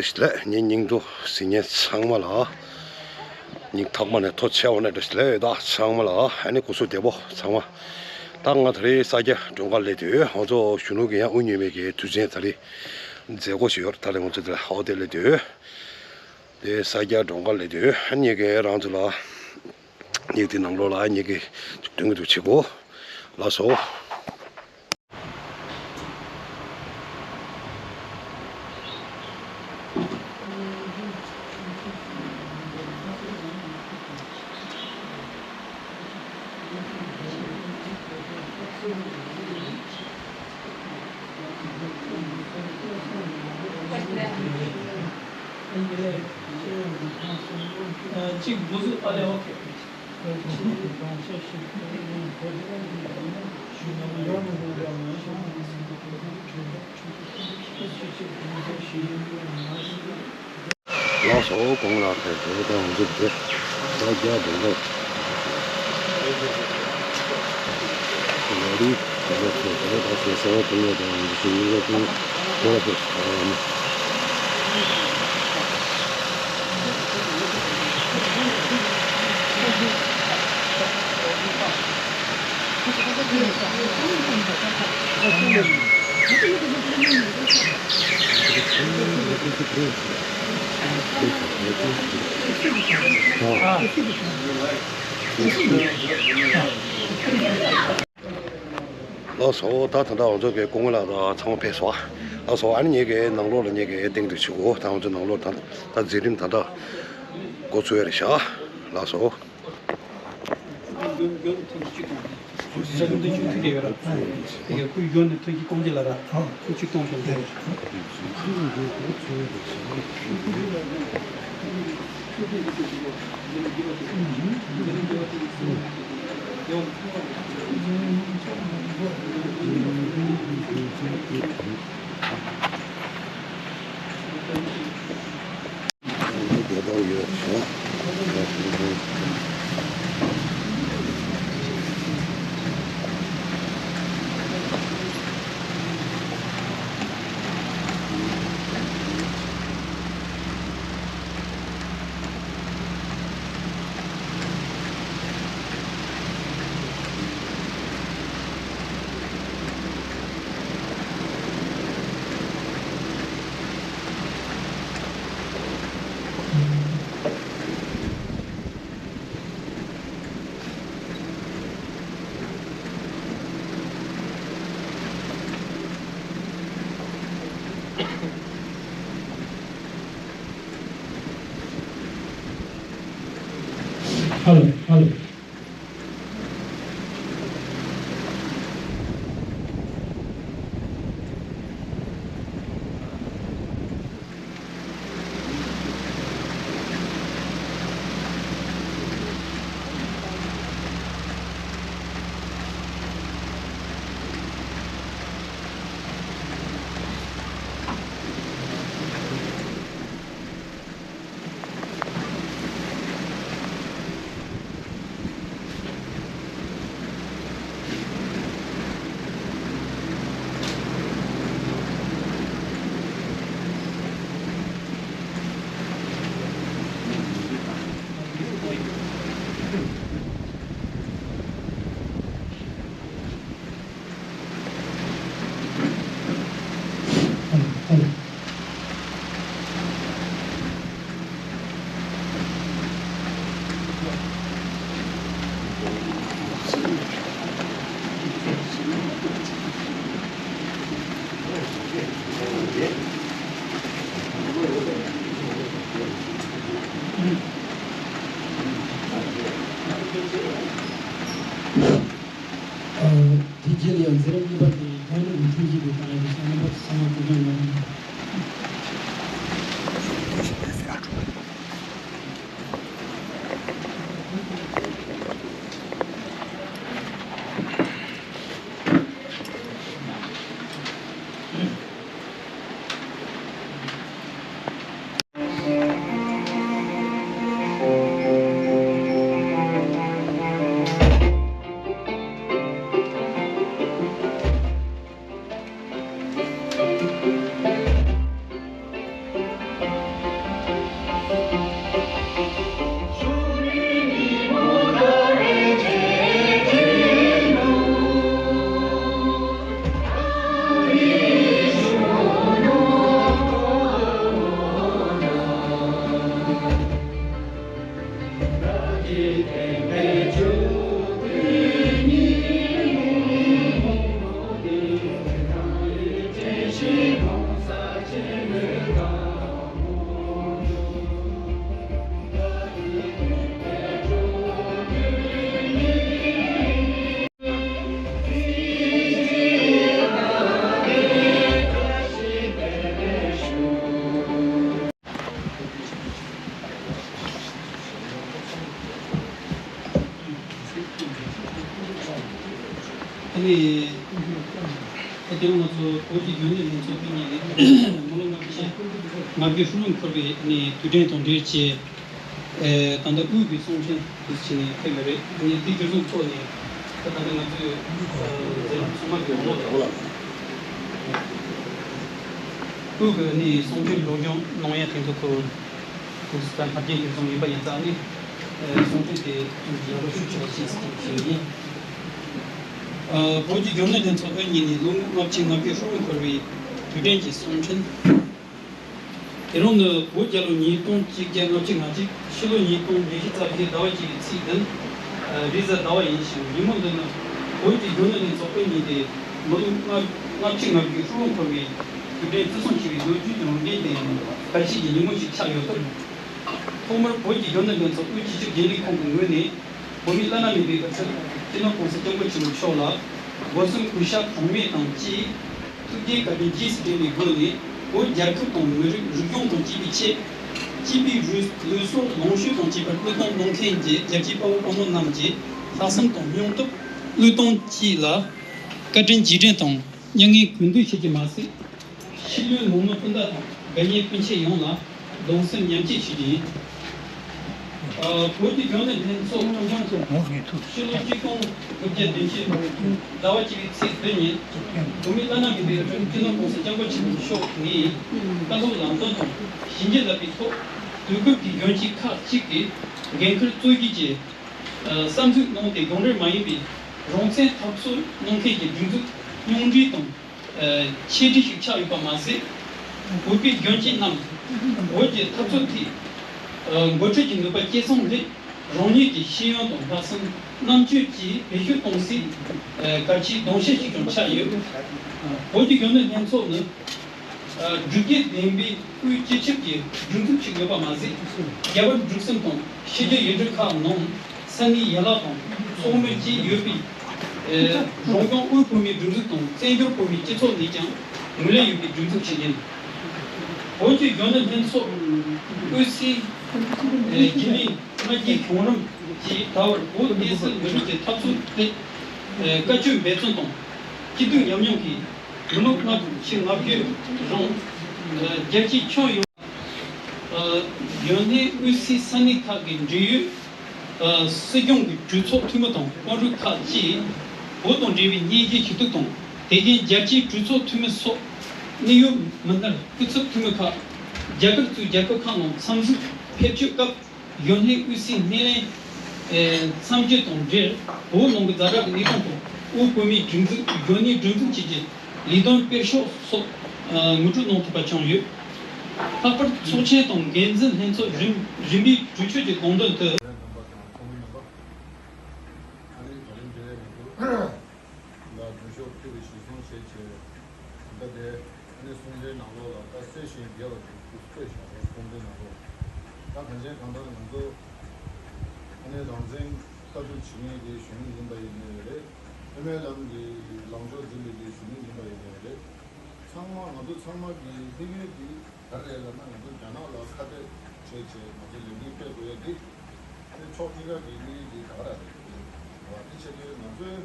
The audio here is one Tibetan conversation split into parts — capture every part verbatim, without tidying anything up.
ལགས། ངའི་སྙིང་དུ་གཟིགས་མཁན་ཚང་མ་ལ། སྙིང་ཐག་པ་ནས་ཐུགས་རྗེ་ཆེ་ཞུ་ནས་འདྲ་ཞིག་ལས་ཡོད། ད་ཚང་མ་ལ་ཨ་ནི་སྐུ་གཟུགས་བདེ་པོ་ཚང་མ། ད་ང་ད་རེས་ས་སྐྱ་སྒྲོལ་དཀར་སླེབས་དུས་ང་ཚོ་གཞོན་ནུ་གི་ཡང་དབུ་བརྙེས་མའི་གི་དུས་ཆེན་ད་རེས་མཛད་སྒོ་ཞིག་ཡོད་རེད། ད་རེས་ང་ཚོ་དེ་ལ་ཨོ་དེ་སླེབས་དུས། དེ་ས་སྐྱ་སྒྲོལ་དཀར་སླེབས་དུས་ཨ་ནི་གི་རང་ཚོ་ལ་ངེད་དེ་ནང་ལོགས་ལ་ངེད་ཀྱི་སྟོན་གྱི་འདུག་བྱེད་སྒོ། ལགས་སོ། གཅིག་འགོ་འཛུགས་པ་ལས་ཨོ་ཁེ། ལགས་སོ། གོང་ལ་ཕེབས་པའི་ད་ང་ཚོ་དེ་ས་སྐྱ་སྒྲོལ་དཀར། ལ་རི་ལ་ཕེབས་པའི་ད་ཚེ་ས་བ་དུང་བ་དང་ང་ཚོ་ཉིན་རེ་ཀུན་གོ་ལ་ཕེབས། ལགས་སོ། ད་ད་ལྟ་ང་ཚོ་གི་སྐུ་ངོ་ལགས་དང་ཚང་མ་ཕེབས་སོང་། ལགས་སོ། ཨ་ནི་ངེད་ཀྱི་ནང་ལོགས་ལ་ངེད་ཀྱི་སྟེང་དུ་ཆུ་གོ་ད་ང་ཚོ་ནང་ལོགས་ད་ད་འཛིན་རིམ་ད་ལྟ་འགོ་ཚུགས་ཡ་རེད་ཤག་ལགས་སོ། མགྱོན་མགྱོན་ཐོན་གཅིག་གཏོང་། ས་ཁུལ་དུ་ཆུ་ཐིགས་ཡོད་ར། དེ་ག་ཁོས་མགྱོན་ནས་ཐོན་གཅིག་གཏོང་གི་ལ་ར། ཁོས་གཅིག་གཏོང་ཤོག་དེ། Hello, hello. དེ་རྗེས་ལ་ཡང་མཛད་རིམ་གཉིས་པ་དེ་ལྷ་ནུབ་ཀྱི་ཐུན་བཞི་དེ་བཏང་ཡོད་པའི་ཤ་རྣམ་པ་ཚང་མ་སྐུ་མགྲོན་གནང་། ཨ་ནི། ད་དེ་རིང་ང་ཚོ་བོད་ཀྱི་རྒྱུན་ལས་ལྷན་ཚོགས་ཀྱི་ཉིན་རེ་མི་ལོ་ལྔ་བཅུ་ལྔ་བཅུ་ཧྲིལ་པོ་འཁོར་བའི་ཨ་ནི་དུས་དྲན་དང་འབྲེལ་བྱས། ཨེ། ད་ལྟ་དབུས་ཀྱི་གསུང་འཕྲིན་དུ་ཕྱིན་ནས་ཕེབས་པ་རེད། ཨ་ནི་དེ་བརྒྱུད་རིམ་ཐོག་ནས་ད་ལྟ་ང་ཚོས་ཨེ། མཛད་རིམ་ཚང་མ་གི་འོག་ལ་དབུས་ཀྱི་ཨ་ནི་གསུང་འཕྲིན་སློབ་སྦྱོང་གནང་ཡ་དེ་ཚོ་ཁོ་ད་ཕར་རྒྱན་ཞིག་སོང་ཡིན་པ་ཡིན་ཙང་ནི། ཨེ། གསུང་འཕྲིན་དེ་ཡག་པོ་ཞིག་ཆགས་པ་ཞིག་ཞུ་ཡིན། ཨ། བོད་ཀྱི་རྒྱུན་ལས་ལྷན་ཚོགས་དབུ་བརྙེས་ནས་ལོ་ངོ་ལྔ་བཅུ་ང་བརྒྱད་ཧྲིལ་པོ་འཁོར་བའི་དུས་དྲན་གྱི་གསུང་འཕྲིན། དེ་རིང་ནི་བོད་རྒྱལ་ལོ་ཉིས་སྟོང་གཅིག་བརྒྱ་ལྔ་བཅུ་ང་གཅིག་ཕྱི་ལོ་ཉིས་སྟོང་ཉི་ཤུ་རྩ་བཞི་ཟླ་བ་གཅིག་གི་ཚེས་བདུན། ཨ། རེས་གཟའ་ཟླ་བ་ཡིན་ཞིང་། ཉིན་མོ་འདི་ནི་བོད་ཀྱི་རྒྱུན་ལས་ལྷན་ཚོགས་དབུ་བརྙེས་ཏེ་མི་ལོ་ལྔ་ལྔ་བཅུ་ང་བརྒྱད་ཧྲིལ་པོ་འཁོར་བའི་དུས་དྲན་བརྩི་སྲུང་བྱེད་པའི་ལོ་རྒྱུས་ཀྱི་ལུང་འདྲེན་དང་ཁ་ཆད་ཀྱི་ཉིན་མོ་ཞིག་ཆགས་ཡོད་སྟབས། ཐོག་མར་བོད་ཀྱི་རྒྱུན་ལས་ལྷན་ཚོགས་དབུས་སྤྱི་ཁྱབ་རྒྱུན་ལས་ཁང་གི་ངོས་ནས། བོད་མི་བླ་ན་མེད་པའི་དབུ་ཁྲིད་སྤྱི་ནོར་༸གོང་ས་༸སྐྱབས་མགོན་ཆེན་པོ་མཆོག་ལ་སྒོ་གསུམ་གུས་ཞབས་གྲངས་མེད་དང་བཅས་ཐུགས་རྗེ་བཀའ་དྲིན་རྗེས་སུ་དྲན་པའི་སྒོ་ནས། བོད་རྒྱལ་ཁབ་དང་མི་རིགས་རིག་གཞུང་དང་བཅས་པའི་ཆེད། སྐྱིད་པའི་ལུས་ལུས་སྲོག་ལོངས་སྤྱོད་དང་བཅས་པར་བློས་གཏོང་གནང་མཁན་གྱི་རྒྱལ་གཅེས་དཔའ་བོ་དཔའ་མོ་རྣམས་ཀྱི་ལྷག་བསམ་དང་སྙིང་སྟོབས་བློས་གཏོང་བཅས་ལ་བཀའ་དྲིན་རྗེས་དྲན་དང་མྱ་ངན་གུས་འདུད་ཞུ་རྒྱུ་མ་ཟད། ཕྱི་ལོའི་ནང་མི་སྤུན་ཟླ་དང་དགའ་ཉེ་སྤུན་མཆེད་ཡོངས་ལ་གདུང་སེམས་མཉམ་སྐྱེད་ཞུ་རྒྱུ་ཡིན། ཨ། བོད་ཀྱི་རྒྱུན་ལས་ལྷན་ཚོགས་ཁྲིམས་ཁང་གིས་ཕྱི་ལོ་ཆིག་སྟོང་དགུ་བརྒྱ་བདུན་ཅུ་ཟླ་བ་གཅིག་པའི་ཚེས་བདུན་ཉིན། བོད་མི་བླ་ན་མེད་པའི་དབུ་ཁྲིད་སྤྱི་ནོར་༸གོང་ས་༸སྐྱབས་མགོན་ཆེན་པོ་མཆོག་གིས་བཀའ་སློབ་ལམ་སྟོན་དང་ཞིབ་འཇུག་ལབ་པའི་ཐོག། དུས་འཁོར་གྱི་རྒྱུན་ཆད་ཁག་ཅིག་གི་འགན་ཁུར་གཙོ་བཞི་བཅས། ཨ། གསར་འཛུགས་གནང་སྟེ། གཞུང་འབྲེལ་མ་ཡིན་པའི་རང་བཙན་འཐབ་རྩོད་གནང་མཁན་གྱི་སྒྲིག་འཛུགས་སྙོམས་སྒྲིག་དང་། ཨ། ཆེད་སྒྲིག་ཞིག་ཆགས་ཡོད་པ་མ་ཟད། བོད་པའི་རྒྱུན་ཆད་རྣམས་བོད་ཀྱི་འཐབ་རྩོད་ཐད། ཨ། འགོ་ཁྲིད་ཀྱི་ནུས་པ་སྐྱེད་སྲིང་སླད། རང་ཉིད་ཀྱི་ཤེས་ཡོན་དང་ལྷག་བསམ་རྣམ་དཔྱོད་ཀྱིས་བེད་སྤྱོད་གཏོང་སའི། ཨ། གལ་ཆེའི་གདུང་ཤེས་ཤིག་ཀྱང་ཆགས་ཡོད། བོད་ཀྱི་རྒྱུན་ལས་ལྷན་ཚོགས་ནི། ཨ། བསྒྱུར་བཅོས་ལྡན་པའི་དབུས་སྤྱི་ཁྱབ་ཀྱི་སྒྲིག་འཛུགས་ཤིག་ཡོད་པ་མ་ཟད། རྒྱ་བལ་འབྲུག་གསུམ་དང་ཕྱི་རྒྱལ་ཡུལ་གྲུ་ཁག་ནང་ས་གནས་ཡན་ལག་དང་ཚོགས་མི་བཅས་ཡོད་པའི། ཨེ། རང་སྐྱོང་དབུས་བོད་མིའི་སྒྲིག་འཛུགས་དང་བཙན་བྱོལ་བོད་མིའི་སྤྱི་ཚོགས་ནས་ཀྱང་ངོས་ལེན་ཡོད་པའི་སྒྲིག་འཛུགས་ཤིག་ཡིན། བོད་ཀྱི་རྒྱུན་ལས་ལྷན་ཚོགས་དབུས་སའི། ཨེ། རྒྱུན་ལས་ལྔ་བརྒྱའི་གཞུང་རིམ་གྱིས་ད་བར་བོད་བསྟན་སྲིད་མི་རིགས་ཀྱི་འཐབ་རྩོད་ཐད། ཨེ། བཀའ་ཆོས་འབད་བརྩོན་དང་སྐྱིད་སྡུག་མཉམ་མྱོང་གིས། མི་ལོ་ལྔ་བཅུ་ང་བརྒྱད་རིང་། ཨ། རྒྱལ་སྤྱིའི་ཁྱོན་ཡོངས། ཨ། རྒྱུན་ལས་དབུས་སའི་ས་གནས་ཁག་གི་འབྲེལ་ཡོད། ཨ། སྲིད་སྐྱོང་གི་གྲོས་ཚོགས་འཐུས་མི་དང་དཔོན་རིགས་ཁག་བཅས་བོད་དང་འབྲེལ་བའི་སྙན་ཞུ་ཞུ་གཏུག་དང་། དེ་བཞིན་རྒྱལ་སྤྱིའི་གྲོས་ཚོགས་འཐུས་མི་སོགས་གནད་ཡོད་མི་སྣར་སྐུ་ཚབ་འཐུས་མི་ཁག་རྒྱ་གར་གཙོས་རྒྱལ་ཁབ་ཁག་ནང་འཚམས་གཟིགས་ཕེབས་བསྐྱོད་སྐབས། རྒྱུན་ལས་དབུས་སའི་སྣེ་ལེན། ཨེ། མཚམས་བཅད་དང་འབྲེལ། བོད་ནང་གི་ཛ་དྲག་གི་གནས་སྟངས་དང་། དབུས་བོད་མིའི་སྒྲིག་འཛུགས་རྒྱུན་གནས་སྒྲིག་འཛུགས་བཅས་ཀྱི་ལས་དོན་སྤེལ་ཕྱོགས་སོགས། ཨ། ངོ་སྤྲོད་གནང་ཐུབ་པ་བྱུང་ཡོད། ལྷག་པར་ཚོགས་ཆེན་དང་འགན་འཛིན་ལྷན་ཚོགས་རིམ་རིམ་པའི་གྲོས་ཆོད་ཀྱི་དགོངས་དོན་དུ། ལ་མཐུན་ཕྱོགས་མཐུན་པའི་གཞི་བཟུང་བྱས་བྱས། ད་ལྟ་དེ་ཨ་ནི་གསུང་འཕྲིན་ནང་ལོགས་ལ་ད་གསལ་ཞིང་རྒྱས་པ་ཅིག་ཏུ་བཀོད་བཞག་པའི་གསུང་འཕྲིན་ནང་ལོགས། ད་གང་ཅན་གང་ལྟར་ང་ཚོ་ཨ་ནི་རང་བཙན་ལྟ་གྲུབ་བྱེད་མཁན་དེ་གཞོན་ནུ་ཡིན་པ་ཡིན་ནའི་རེད། བོད་མིའི་ལམ་གྱི་ལངས་ཕྱོགས་འཛིན་པའི་དེ་གཞོན་ནུ་ཡིན་པ་ཡིན་ནའི་རེད། ཚང་མ་ང་ཚོ་ཚང་མ་གི་དམིགས་ཡུལ་དེ། ག་རེ་རེད་ལབ་ན། ང་ཚོ་རྒྱ་ནག་ལ་ཁ་གཏད་བྱས་བྱས་ང་ཚོ་ལས་འགུལ་སྤེལ་དགོས་ཡ་འདི། དེ་ཕྱོགས་གཉིས་ཀ་གི་དམིགས་ཡུལ་འདི་ག་རེ་རེད་བ། དེ་བྱས་དུས་ང་ཚོའི་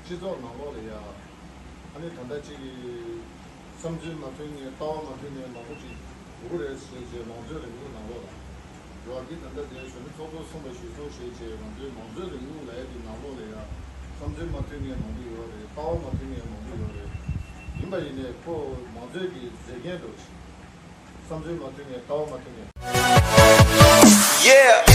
སྤྱི་ཚོགས་ནང་ལོགས་ལ་ཡ། ཨ་ནི་ད་ལྟ་གཅིག་གི་བསམ་ཚུལ་མ་མཐུན་མཁན། ལྟ་བ་མ་མཐུན་མཁན་མང་པོ་ཅིག་ཡོད་རེད་ཟེར་བྱས། མང་གཙོའི་རིང་ལུགས་ནང་ལོགས་ལ་རེད་བ། འདི་ད་ལྟ་དེ་གཞོན་ནུ་ཚོགས་གཙོ་གསུངས་པ་གཞིར་བཟུང་བྱས་བྱས། ང་ཚོའི་མང་གཙོའི་རིང་ལུགས་ལབ་ཡ་འདི་ནང་ལོགས་ལ་ཡ་བསམ་ཚུལ་མ་མཐུན་མཁན་མང་པོ་ཡོད་རེད། ལྟ་བ་མ་མཐུན་མཁན་མང་པོ་ཡོད་རེད། ཡིན་པ་ཡིན་ནའི་ཁོ་མང་གཙོའི་གི་མཛེས་རྒྱན་འདྲ་བོ་ཞིག་བསམ་ཚུལ་མ་མཐུན་ནས་ལྟ་བ་མ་མཐུན་ནས། Yeah.